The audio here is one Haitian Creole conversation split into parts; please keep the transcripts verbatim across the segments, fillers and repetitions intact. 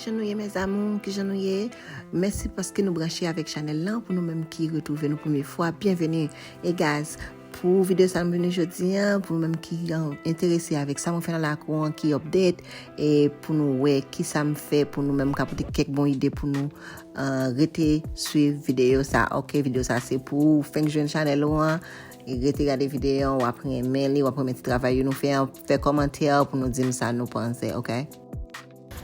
Kijan nou ye, mes amours? Kijan nou ye? Mèsi paske nou branche avèk chanèl lan. Pou nou menm ki retwouve nou premye fwa, byenveni. E guys, pou videyo sa nou vini jodi a, pou nou menm ki, uh, enterese avèk sa mwen fè nan lakou an, ki update, e pou nou wè ki sa m fè, pou nou menm ka pote kèk bon ide pou nou, uh, rete swiv videyo sa. Ok, videyo sa se pou ou, fenk jwenn chanèl ou an, e rete gade videyo an, w ap renmen li, w ap renmen ti travay yo nou fè an, fè kòmantè pou nou di m sa nou panse, ok?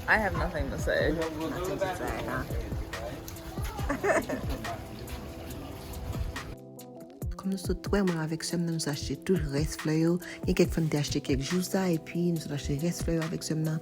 I have nothing to say. Nothing to say, huh? Kòm nou sot wè, mwen avèk sè m nan, nou sot achte tout rès flè yo. Gen kèk flè m te achte kèk jou sa, epi nou sot achte rès flè yo avèk sè m nan.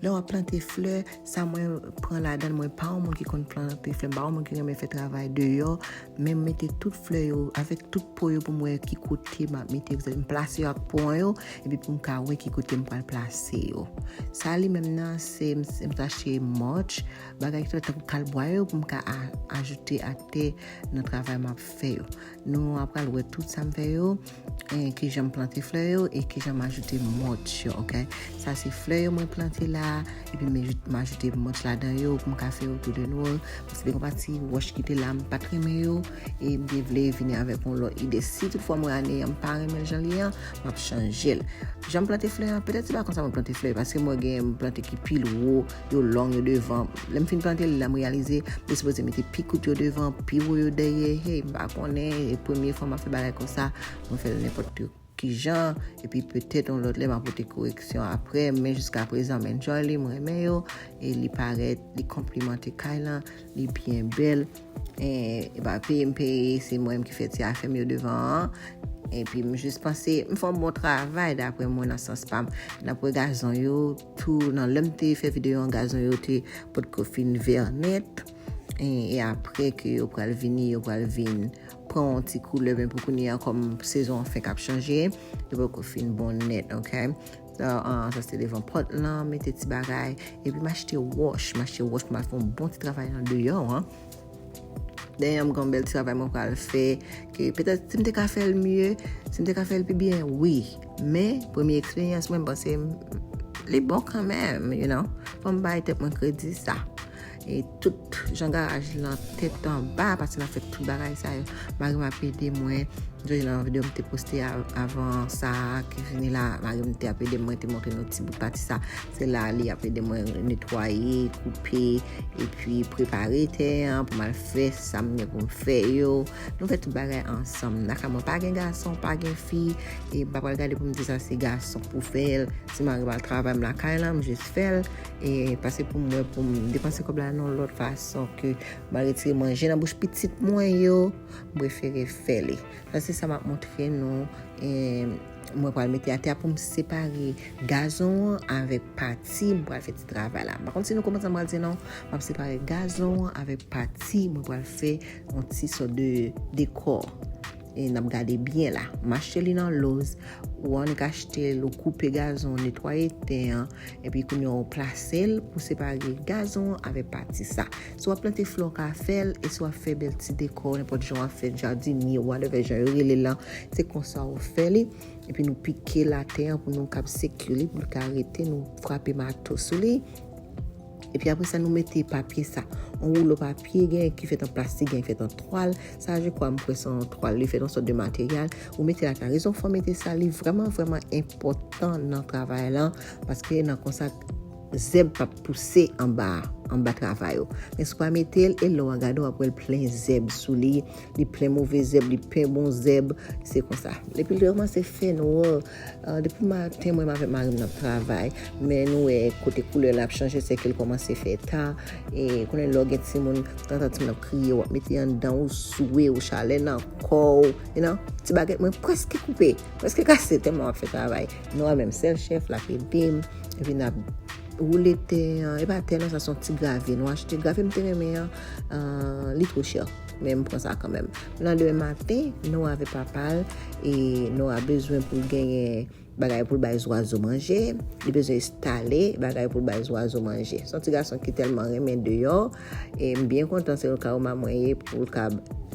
Lè w ap plante flè, sa mwen pran ladan l, mwen pa yon moun ki konn plante flè, m pa yon moun ki renmen fè travay deyò, men m mete tout flè yo avèk tout po yo pou m wè ki kote m ap mete, m plase yo ak po an yo, epi pou m ka wè ki kote m pral plase yo. Sa li menm nan, se m, se m t achte mulch, bagay ki tankou kalbwa yo pou m ka a-, ajoute atè nan travay m ap fè yo. Nou apral wè tout sa m fè yo, e kijan m plante flè yo, e kijan m ajoute mulch yo, ok? Sa se flè yo mwen plante la, epi m ajoute, m ajoute mulch ladan yo pou m ka fè yo tou de nwo. Paske te gen yon pati wòch ki te la, m pa t renmen yo, e m te vle vini avèk yon lòt ide. Si toutfwa mwen ane an, m pa renmen l jan li an, m ap chanje l. Jan m plante flè an, petèt se pa konsa mwen plante flè yo, paske mwen gen m plante ki pi wo, yo long, yo devan. Lè m fin plante l la, m reyalize, m te sipoze mete pi kout yo devan, pi wo yo dèyè. Hey, m pa konnen, e premye fwa m ap fè bagay konsa, mwen fè l nenpòt ki jan, epi petèt yon lòt lè m ap pote koreksyon apre, men jiska prezan m enjoy li, m renmen yo, e li parèt, li konplimante kay lan, li byen bèl. E, e pa peye m peye, se mwen menm ki fè ti afè m yo devan an. Epi m jis panse m fè yon bon travay daprè mwen nan sans pa m. N ap wè gazon yo tou, nan lè m te fè videyo an, gazon yo te potko fin vè nèt. E, e apre ke yo pral vini, yo pral vin pran yon ti koulè, men pou kounye a, kòm sezon an fenk ap chanje, yo poko fin bon nèt, ok? Sa, ah, sa se devan pòt lan, mete ti bagay. Epi m achte wòch, m achte wòch pou m al fè yon bon ti travay nan deyò an. Dèyè m gen yon bèl ti travay mwen pral fè, ke petèt si m te ka fè l mye, si m te ka fè l pi byen, wi. Men, premye eksperyans mwen, m panse m, li bon kanmenm, you know. Fò m bay tèt mwen kredi sa. E tout jan garaj lan tèt anba, paske n ap fè tout bagay sa yo. Mari m ap ede mwen. Jodi nan videyo m te poste a-, avan sa a ki vini la, mari m te ap ede mwen, te montre nou ti bout pati sa. Se la li ap ede mwen netwaye, koupe, epi prepare tè an pou m al fè sa m gen pou m fè yo. Nou fè tout bagay ansanm. Nan kay mwen pa gen gason, pa gen fi, e m pa pral gade pou m di sa se gason pou fè l. Si mari m al travay, m lakay lan, m jis fè l. E pase pou m wè pou m depanse kòb la nan yon lòt fason ke m al retire manje nan bouch pitit mwen yo, m prefere fè li. Sa se sa m ap montre nou. E mwen pral mete atè a pou m separe gazon an avèk pati m pral fè ti travay la. M pa konn si nou konprann sa m pral di non. M ap separe gazon an avèk pati mwen pral fè yon ti sòt de dekò. E n ap gade byen la. M achte li nan Lowe's. Ou annik achte l, ou koupe gazon, netwaye tè an, epi kounye a ou plase l pou separe gazon an avèk pati sa. Si w ap plante flè, w ka fè l, e si w ap fè bèl ti dekò, nenpòt jan w ap fè, jadinye, whatever jan yo rele l lan, se konsa ou fè li. Epi nou pike l atè an pou nou kab sekire li, pou l ka rete, nou frape mato sou li. Epi apre sa, nou mete papye sa. Yon woulo papye, gen ki fèt an plastik, gen ki fèt an twal. Sa, je kwa, m kwè se yon twal, li fèt yon sòt de materyal. Ou mete l atè. Rezon fò mete sa, li vrèman, vrèman enpòtan nan travay lan, paske nan konsa, zèb p ap pouse anba, anba travay ou. Men si w pa mete l, e lè w a gade, w ap wè l plen zèb sou li, li plen move zèb, li plen bon zèb, se konsa. Epi l kòmanse fè nwa. Ah, depi maten, mwen avèk mari m n ap travay, men nou wè kote koulè la ap chanje, se ke l kòmanse fè ta. E konnen lè w gen timoun, tanzantan timoun ap kriye, w ap mete anndan, ou swe, ou chalè nan kò w, you know, ti bagèt mwen prèske koupe, prèske kase tèlman w ap fè travay. Nwa menm sèl chèf, l ap ede m, epi n ap woule tè an, e pa tè non, sa se yon ti grave. Nou achte grave m te renmen an, ah, li two chè. Men m pran sa kanmenm. Landemen maten, Noah avèk papa l, e Noah bezwen pou l genyen bagay pou l bay zwazo manje, li bezwen enstale bagay pou l bay zwazo manje. Se yon ti gason ki tèlman renmen deyò, e m byen kontan se yon karoma mwen ye pou l ka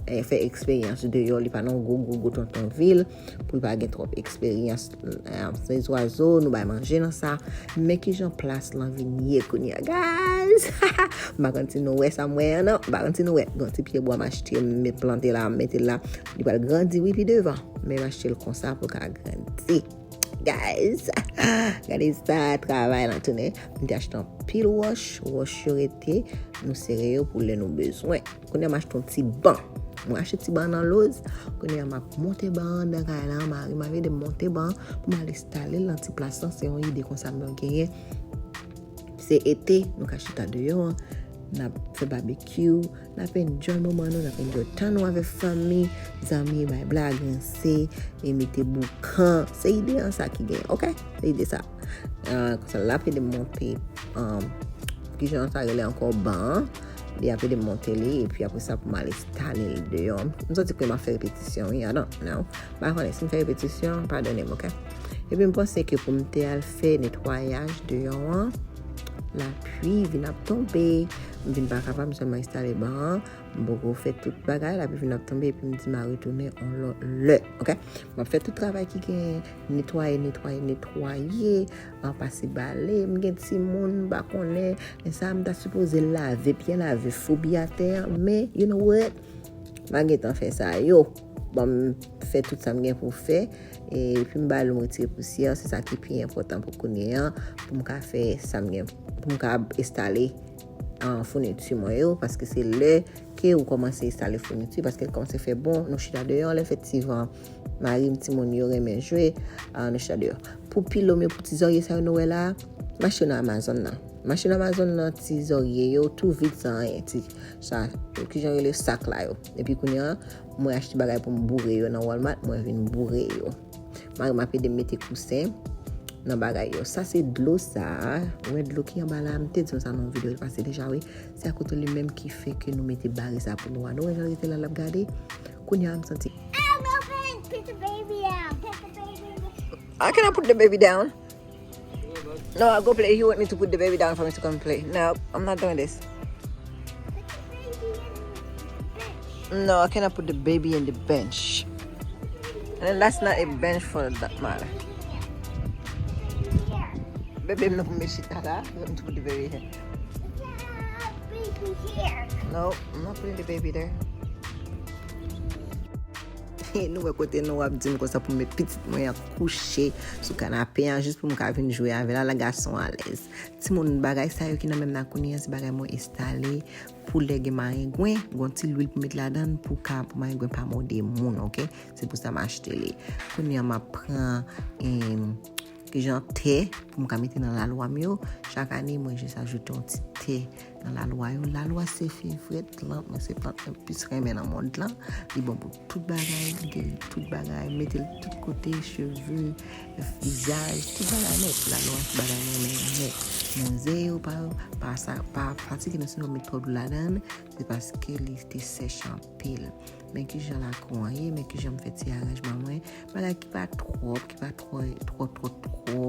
eh, fè eksperyans deyò, li pa nan gwo, gwo, gwo tonton vil, pou l pa gen twòp eksperyans. Eh, se zwazo, nou bay manje nan sa. Men kijan plas lan vin ye kounye a, guys! M pa konn si nou wè sa m wè an, non. M pa konn si nou wè. Gen yon ti pye bwa m achte, m met plante la, m mete l la. Li pral grandi, wi, pi devan. Men m achte l konsa pou l ka grandi. Guys, gade sa travay lan tounen. M te achte anpil wòch, wòch yo rete, nou sere yo pou lè nou bezwen. Kounye a m achte yon ti ban. Mwen achte ti ban nan Lowe's. Kounye a m ap monte ban an nan kay lan, mari m ap ede m monte ban an pou m al enstale l nan ti plas lan. Se yon ide konsa m genyen. Se ete, nou ka chita deyò an, n ap fè babekyou, n ap enjoy moman nou, n ap enjoy tan nou avèk fanmi, zanmi, bay blag, ranse, e mete boukan. Se ide an sa ki gen, oke? Se ide sa. Ah, konsa, l ap ede m monte, um, kijan sa rele ankò, ban an. Li ap ede m monte li, epi apre sa, pou m al enstale l deyò. M santi ke m ap fè repetisyon, wi, I don't know. M pa konnen si m fè repetisyon, padone m, oke? Epi m panse ke pou m te al fè netwayaj deyò an, lapli vin ap tonbe. M vin pa kapab, m sèlman enstale ban an. M poko fè tout bagay, lapli vin ap tonbe, epi m di m a retounen yon lòt lè, oke? M ap fè tout travay ki gen netwaye, netwaye, netwaye, an pase bale, m gen timoun, m pa konnen, men sa m ta sipoze lave, byen lave foubi atè an, men, you know what? M a gentan fè sa yo. Ban m fè tout sa m gen pou fè. E, epi m ba l, m retire pousyè. Se sa ki pi enpòtan pou kounye a. Pou m ka fè sa m gen. Pou m ka enstale, ah, founiti mwen yo. Paske se lè ke ou kòmanse enstale founiti. Paske l kòmanse fè bon. Nou chita deyò, lè fè ti van. Mari m, timoun yo renmen jwe. Ah, nou chita deyò. Pou pilo m yo, pou ti zòrye sa yo nou wè la, m achte yo nan Amazon nan. M achte nan Amazon nan ti zòrye yo, tou vid san anyen. Ti sa, kijan yo rele sak la yo. Epi kounye a, mwen achte bagay pou m boure yo nan Walmart, mwen vin boure yo. Mari m ap ede m mete kousen nan bagay yo. Sa se dlo sa a. Ou wè dlo ki anba la, m te di nou sa nan yon videyo ki pase deja, wi. Se akote li menm ki fè ke nou mete bare sa pou nou a. Nou wè jan l rete la, l ap gade. Kounye a, m santi. Ow, Melvin, put the baby down. Put the baby in the... How can I put the baby down? No, I go play. He want me to put the baby down for me to come play. No, I'm not doing this. No, I cannot put the baby in the bench. And then that's not a bench for that matter. Baby, I'm not put the baby here. No, I'm not putting the baby there. Nou wè kote nou ap di m konsa pou m met pitit mwen an kouche sou kanape an, jis pou m ka vin jwe avè l, ala gason alèz. Timoun, bagay sa yo ki nan men m nan kounye a, se bagay mwen enstale pou lè gen marengwen, gon ti lwil pou met ladan l pou ka, pou marengwen pa mòde moun, oke? Se pou sa m achte li. Kounye a m ap pran, em, kijan tè pou m ka mete nan lalwa m yo. Chak ane, mwen jis ajoute yon ti tè nan lalwa yo. Lalwa se fevrèt plant mwen, se plant mwen plis renmen nan mond lan. Li bon pou tout bagay, li geri tout bagay, mete l tout kote, cheve, vizaj, tout bagay nèt. Lalwa se bagay mwen renmen nèt. Nan ze yo, pa, pa sa, pa fatige nou si nou met twòp dlo ladan l, se paske li te sèch anpil. Men kijan lakou an ye, men kijan m fè ti aranjman mwen. Bagay ki pa twòp, ki pa twò, twò, twò, twò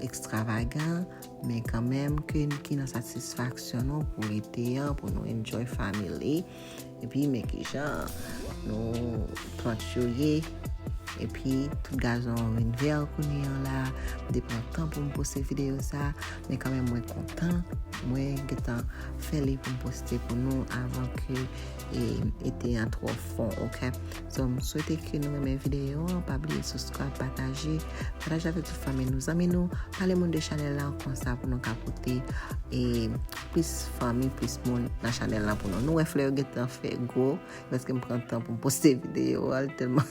ekstravagan, men kanmenm ke n ki nan satisfaksyon nou pou ete an, pou nou enjoy family. Epi men kijan nou plant yo ye. Epi tout gazon an vin vè kounye an la. M te pran tan pou m poste videyo sa, men kanmenm mwen kontan. Mwen gentan fè li pou m poste pou nou avan ke e, ete an twò fon, oke? So, m swete ke nou renmen videyo an. Pa bliye subscribe, pataje. Pataje avèk tout fanmi nou, zanmi nou. Pale moun de chanèl la konsa pou nou ka pote, e, plis fanmi, plis moun nan chanèl la pou nou. Nou wè flè yo gentan fè gwo, paske m pran tan pou m poste videyo a, tèlman.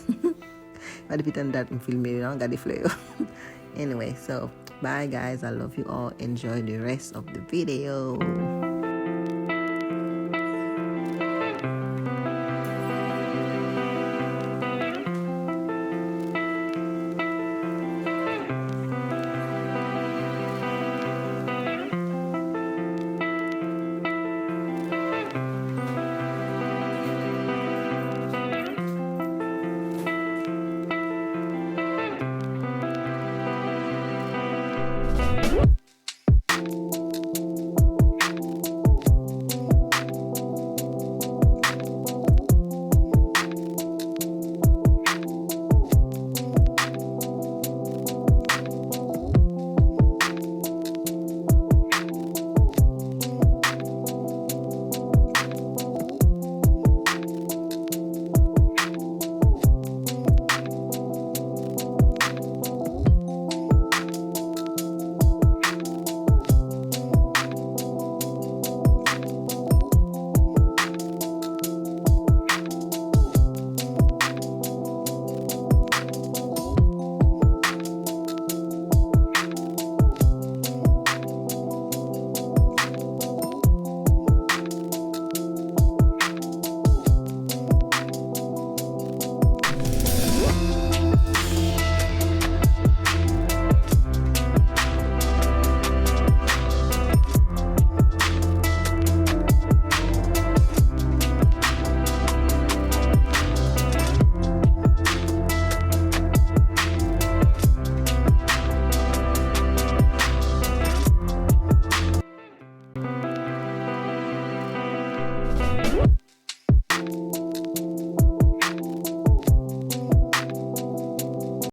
Pa depi tann dat m filme yo, gade flè yo. Anyway, so, bye guys, I love you all. Enjoy the rest of the video.